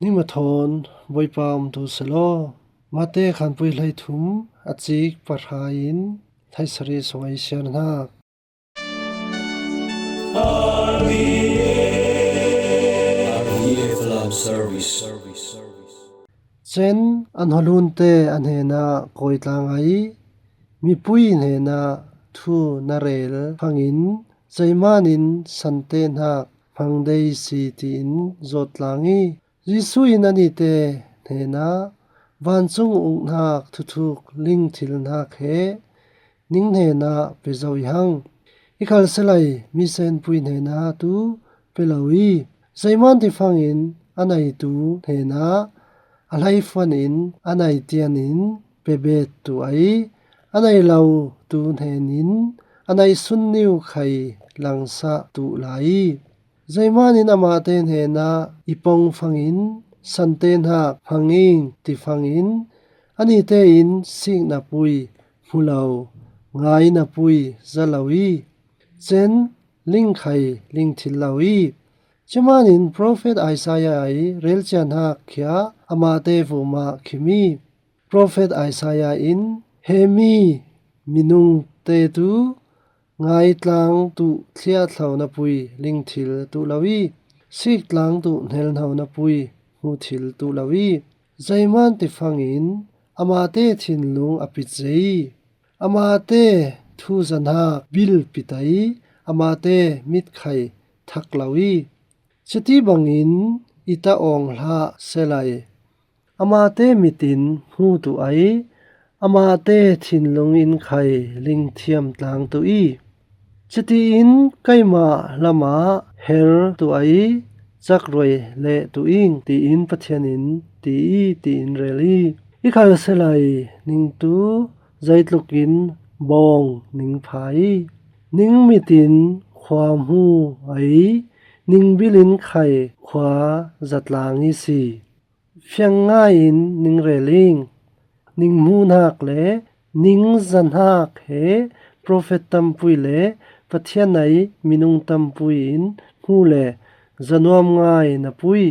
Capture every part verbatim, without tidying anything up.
Ningmathawn Bawipa om tu selaw, Mate khanpui hleithum a cik pahra in hleisari sung ei siar hna. R T F Love Service. Cen an holunte a hnenah kawi tlang a i mipui hnenah thu na rel hmangin zeiman in sante hnak hmang dei si tiin zawt tlang i, Jesuh in a nite hnenah vancung uknak thuthuk ling thil hnak he ning hnenah pe zo i hang. I khalselai mi senpui hnenah tu pe lo i, zeiman tifangin a neitu hnenah a hleifuan in a nei tian in pe bet tu a i, a nei lo tu hnen in a nei sun niu khai langsah tu lai i, zeiman in amahte hnenah i pong fangin sante hnak hmang ing ti fangin a nite in sikna pui hmu lo, ngaina pui za lo i, cen ling khai ling thil lo i, ciman in profet Isaiah i relcia hnak khia amahte vumah khim i, profet Isaiah in he mi minungte tu ngaitlang tu thliahthlo na pui ling thil tu lo i, siktlang tu hnelhno na pui hmu thil tu lo i, zeiman tifangin amahte thinlung a pit zei i, amahte thu zahnak bil pit a i, amahte mitkhai thak lo i, citi bangin i ta awng hlah selai. Amahte mitin hmu tu a i, amahte thinlung in khai lingthiam tlang tu i, citiin keimah lamah her tu a i, cakruai leh tu ing tiin Pathian in ti i tiin rel i, i khalselai ning tu zeitluk in bawng ning pha i, ning mitin khua hmu a i, ning bil in khai khua zatlang i si. Fiang ngai in ning rel ing. Ning hmuhnak le ning zahnak he profet tampui le Pathian ei minung tampui in hmu le zanuam ngai na pui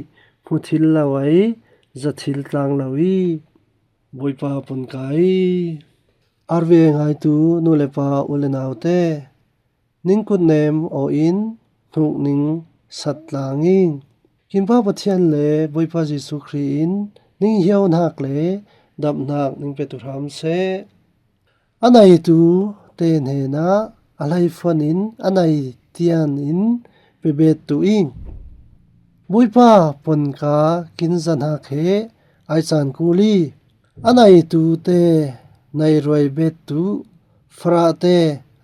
hmu thil lo ei za thil tlang lo i. Bawipa pun kai. R V A ngaitu nu le pa u le naute, ningkut nem aw in hnuk ning sat tlang ing. Kinpa Pathian le Bawipa Jesuh Khrih in ning hiauhnak le damhnak ning petu hram seh. A neitu te hnenah a hleifuan in a nei tian in pe bet tu ing. Bawipa ponka kin zahnak he ai caan kul i, a neitu te neiruai bet tu, farahte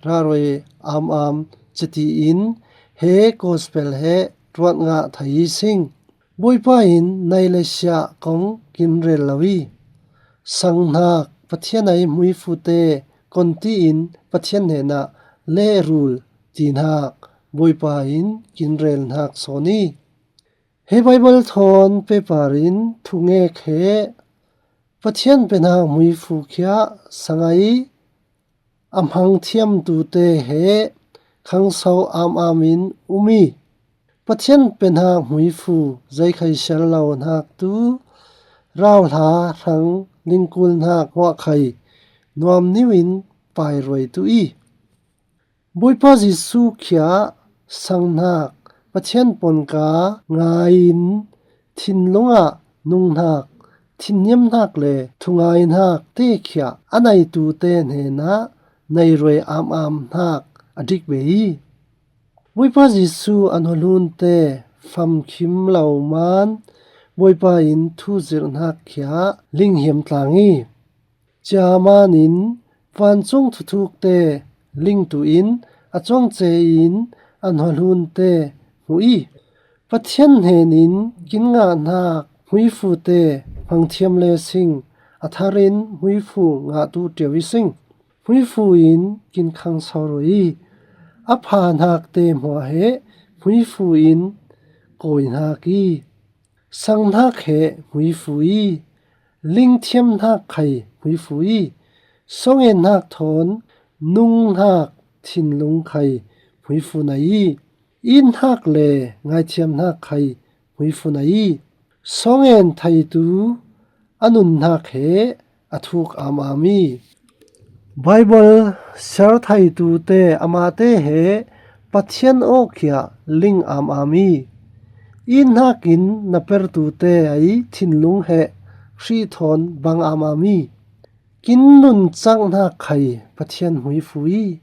rahruai am am citi in he gospel he ruat ngah thei i sing. Bawipa in nei le siah kong kin rel lo i, sanghnak Pathian ei hmuifute konti in Pathian hnenah lehrul tihnak Bawipa in kin rel hnak sawn i, he Baibal thawn pepar in thungek he Pathian pehnak hmuifu khia sangai a hmang thiamtute he khangso am am in um i, Pathian pehnak hmuifu zeikhai sial lo hnak tu rauhla hrang lingkul hnak huahkhai nuam niu in pairuai tu i, Bawipa Jesuh khia sanghnak Pathian ponka ngai in thinlung ah nunghnak, thinniamhnak le thungaihnak te khia a neitu te hnenah neiruai am am hnak a dik ve i, Bawipa Jesuh a nuhlun te famkhim lo man Bawipa in thu zirh hnak khia linghiam tlang i, cia man in vancung thuthuk te lingtu in a cuangce in a nuhlun te hmuh i, Pathian hnen in kin ngah hnak hmuifu te hmangthiam le sing, a thar in hmuifu ngah tu ṭio i sing. Hmuifu in kin khangso ruai i, a pha hnak te hmuah he hmuifu in kawi hnak i, sanghnak he hmuifu i, lingthiam hnak khai hmuifu i, songen hnak thawn nunghnak thinlung khai hmuifu nei i, in hnak le ngaithiam hnak khai hmuifu nei i, Sawngen theitu a nunhnak he a thuk amami. Baibal siar theitute amate he Pathian awkhia ling amami. Ihnakin na pertute ei thinlung he hrihthawn bang amami. Kin nunchak hnak khai Pathian hmuifu i,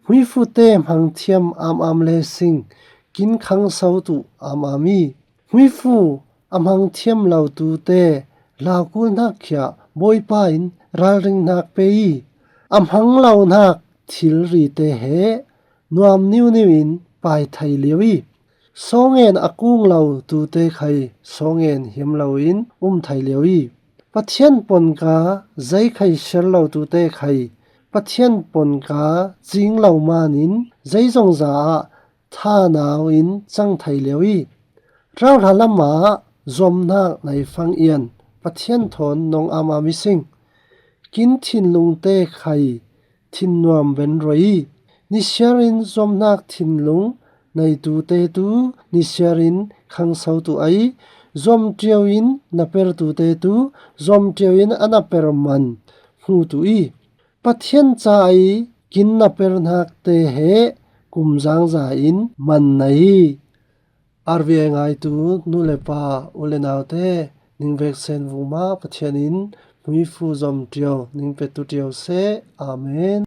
hmuifute hmangthiam amam le sing, kin khangso tu amami. Hmuifu a hmangthiam lo tute hlaukul hnak khia Bawipa in ralring hnak pe i, a hmang lo hnak thilri te he nuam niuniu in pai thei lio i, sawngen a kung lo tute khai sawngen hiam lo in um thei lio i, Pathian ponka zei khai ser lo tute khai Pathian ponka cing lo manin zeizongza ah thanau in cang thei lio i, rauhla lamah zuamnak nei fang ian Pathian thawn nong amami sing. Kin thinlungte khai thinnuam ben roi i, nisiarin zuamnak thinlung neitute tu nisiarin khangso tu ei, zuamṭio in na pertute tu zuamṭio in a na per man hmu tu i, Pathian ca ei kin na perhnak te he kumzangza in man nei. R V A ngaitu nu le pa, u le naute, ning veksen vuma Pathian in hmuifu zuamṭio ning petu ṭio seh. Amen.